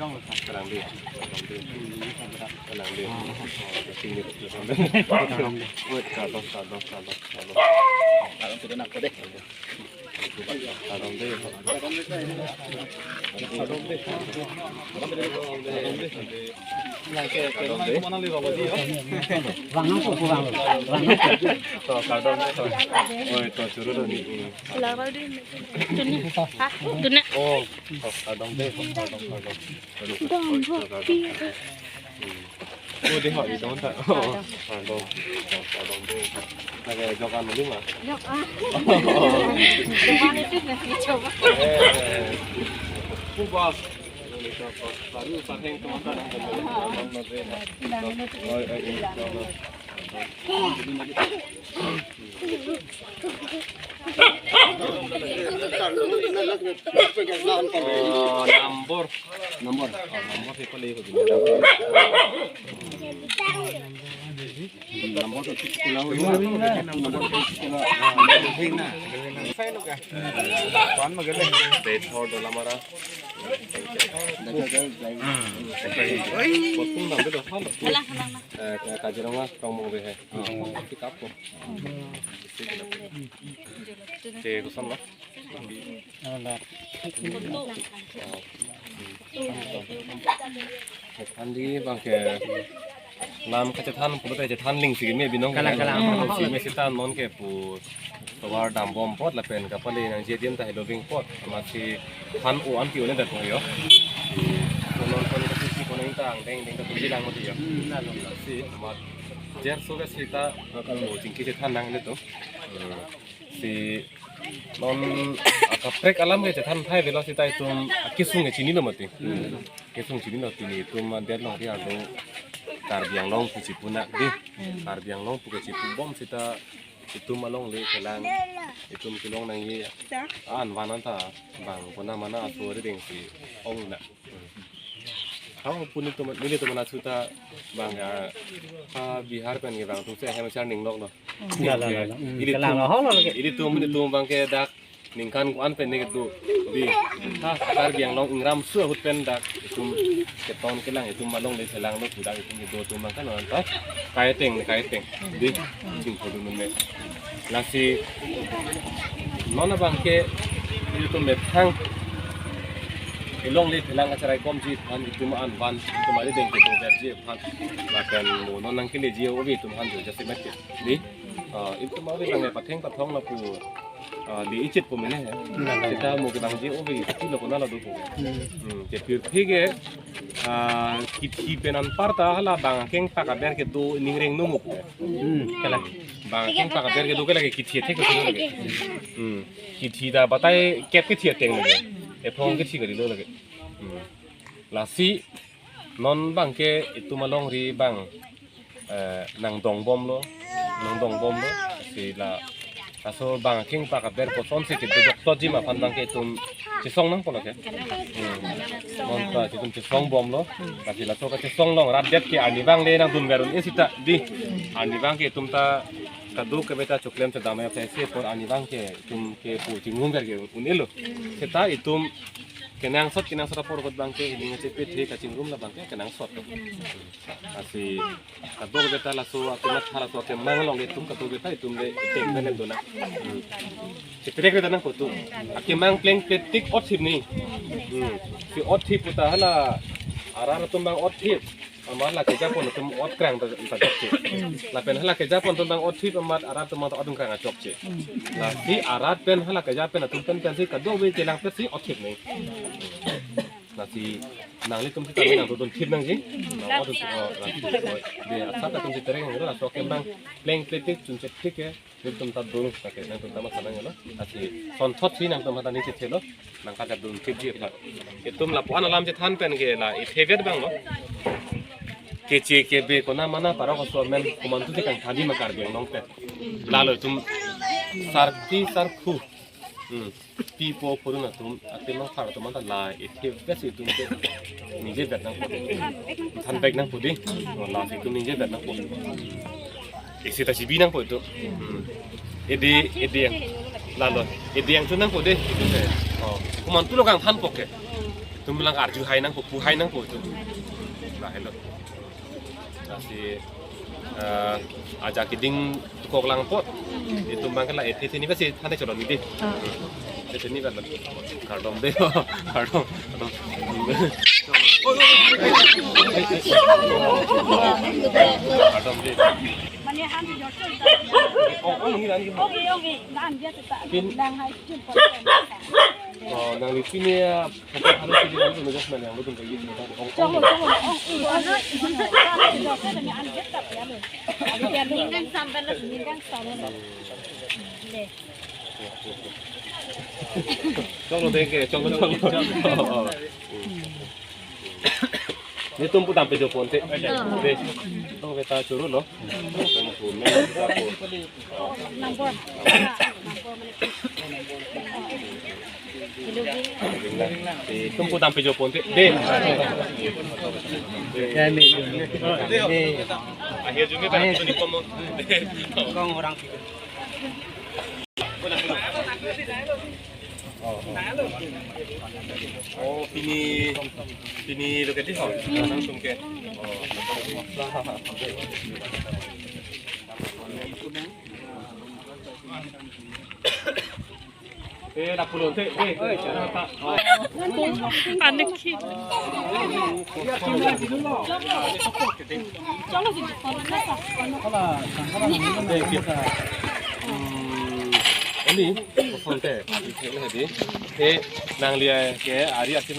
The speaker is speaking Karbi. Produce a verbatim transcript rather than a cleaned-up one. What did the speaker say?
Kalang dei. Kalang dei. Kalang dei. Oh, sini. Oi, kado, kado, kado, kado. Kado dei. Kado dei. To, kado dei. Oi, to, churu dei. Dun ne. Ha? Dun ne. Oh, to, kado dei. Kado, kado. Kado. Oh, dei ho, dei ho, ta. Oh, kado. Kado dei. Lagi jokan dulu, Ma. Jok, ah. Jokan itu nasi coba. Eh, kubas. Baru sareng teman-teman. Oi, oi, oi. Oh, nambor. Nambor. Oh, nambor sih pale ho. Nambor to chikula ho. Nambor to chikula. Kuan magele. Bethor dolamara. Oi. Kosong nambor do hal. Alah, alah, alah. Eh, Kaziranga Rongmongve he. Pick up ko. Te kosam lo. Than dei abang ke lam kachethan pulote chethan ling si me binong. Kalang, kalang. Ling si me seta non ke pu tovar dambom apot lapen kapale nangji adim ta helo ving apot. Amatsi than o an ti o ne dat yo. Si non kon kasi si kon ta angdeng deng ta puji lang mati yo. Si amat jer so ke seta kalau chingki chethan nanglitum. Si non akaprek alam ke chethan thai avelo seta itum akesung ke chinilo mati. Kesung chinilo, pini itum adet along ke ado Karbi Anglong pu chipu nak dei. Karbi Anglong pu ke chipu bom seta itum alongle kelang, itum kelong nangji an van anta bang kona mana aso ri deng si ong na. Hau puni teman, nelitum mana suta bang ya, ha Bihar pen ke bang tum se hem char ning lok lo. La, la, la, la. Hmm, ili kalang tum, lo, ho lo ke. Ilitum, ilitum abang ke dak ningkan ko-an pen ne do. Dei, ha Karbi Anglong ingram su ahut pen dak itum keton kelang, itum alongle kelang lo, pu dak itum kedo atum abang kan non ta. Kaiteng, kaiteng. Dei, chingpo dun me. Lasi non abang ke ilitum methang alongle kelang kacherai komji aphan itum an van itum ari deng kedo verji aphan. Lapen mo non nangkeleji ove itum aphan jo jasemet ke. Dei, ah, itum ove abang ke patheng pathong lapu, ah, dei ichit po mene he. Seta mo kevangji ove, iti lo kona la do po. Hmm, ke pirthe ke, ah, kithi pen anparta hala bang akeng pak aber kedo ning reng nung po. Hmm, kalang. Bang akeng pak aber kedo ke lake kithi thek ko lake. Hmm. Kithi ta batai kep kithi ateng lake. Ethong kithi kali lo lake. Hmm. Lasi non abang ke itum alongri abang, eh, nangdong bom lo, nangdong bom lo. Si la laso bang akeng pak aber koson si kedojok toji ma aphan abang ke itum chesong nangpo lake. Hmm. Non ta itum chesong bom lo. Lasi laso kachesong along rat det ke arnivang le nangdun ver un-e seta dei. Arnivang ke itum ta kadokave ta choklem chedam ya phe si apor arnivang ke itum kepu chingrum ver ke un-e lo. Seta itum kenangsot, kenangsot apor kot abang ke ining achepe the kachingrum la abang ke kenangsot. Lasi kadokave ta laso akemat ha laso akemang along itum kadokave ta itum le teng bene dona. Hmm. Cheprek re ta nangpo tu. Akemang plengpletik othip ni. Hmm. Si othip pu ta hala arat atum abang othip. Amat la kejapon atum ot krang ta, ta chokche. Lapen hala kejapon atum abang othip amat arat atum ta ot krang achokche. Lasi arat pen hala kejapen atum pen pensi kadokave chelang pensi othip ni. Lasi nanglitum si tame nangdodun thip nangji. Na ot, oh, lasi, oh, dei, asap atum si tereng nanglo, laso akemang plengpletik chunche thik ke, nelitum ta dun, lake, nangtum ta masa nanglo. Lasi sonthot si nangtum hata ni chethelo, nangkachadun thipji aphan. Itum lapu-an alam chethan pen ke la ithevet abang lo. Keche kebe kona mana parok aso amen komantu si kangthadi ma Karbi Anglong pen. Lalo itum sarpi sarpo. Hmm. Pipo purun atum, atum nangthar atum anta la ithevet si itum ke ningjevet nangpo. Thanvek nangpo dei. Oh, lasi itum ningjevet nangpo. Isi ta chibi nangpo itum. Hmm. Ede, ede yang. Lalo, ede yang chu nangpo dei. Oh, komantu lo kangthanpo ke. Itum lang arju hai nangpo, pu hai nangpo itum. Lahelo. Lasi, eh, ajak keding tukok lang apot. Itum abang ke la ethe theni basi thane cholon ni dei. Ah. Ethe theni basi. Kardom dei. Kardom. Kardom. Kardom dei. Mane han jor chul ta. Oh, oh, ini lagi. Oke, oke. Nang dia tetap. Pin. Nang hai chul. Oh, nangli pini ya. Ningkan sampai lah, ningkan sampai lah. Choklo dei ke, choklo, choklo. Netum pu dampe jo ponte. Dei. Tong beta churu lo. Number. Netum pu dampe jo ponte. Dei. Akhir jumpa, Pak. Kong orang. Oh, pini, pini lo ke dei ho. Langsung ke. Oh. Eh, lapulo te, eh. Anik ki. Ini, phone te. Eh, nangli ke ari ati